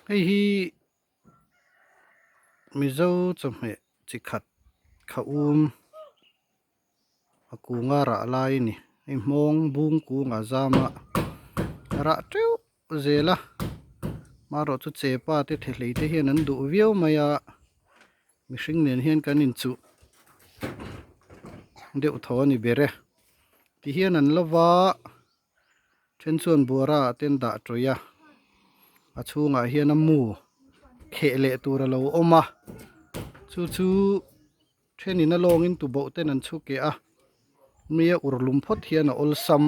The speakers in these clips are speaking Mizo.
Hei hi Mizo chawhmeh chi khat kha um a kunga rah lai a ni hei hmawng bung kung a zam a rah teuh zel a marawh chu chepa te thehlei te hian an duh viau mai a mihring nen hian kan inchuh deuh thaw a ni ber e tihian an lo va. Then chuan buara ah te an dah tawih a, a chhungah hian a mu kheh leh tur a lo awm a, chu chu thenin a lawngin tuboh ten an chhu keh a, mi a ur lum phawt hian a awlsam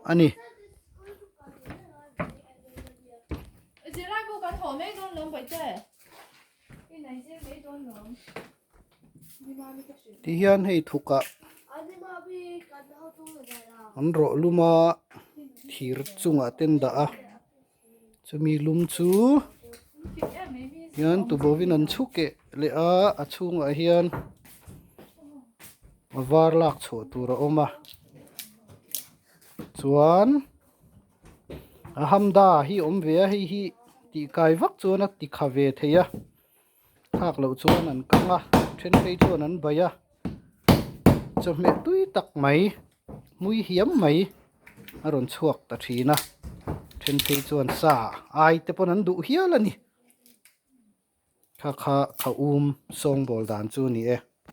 a ni. Tihian hei thukah an rawh lum a thir chungah te an dah a chumi lum chu hian tubohin an chhu keh leh a a chhungah hian a var lak chhuah tur a awm a chuan a hamda hi a awm ve a hei hi tih kai vak chuan a ti kha ve thei a. Thlak loh chuan an kang a then phei chuan an baih a chawhmeh tui tak mai hmui hiam mai a rawn chhuak ta thin a then phei chuan sa ai te pawn an duh hial a ni kha kha kha um sawngbawl dan chu a ni e.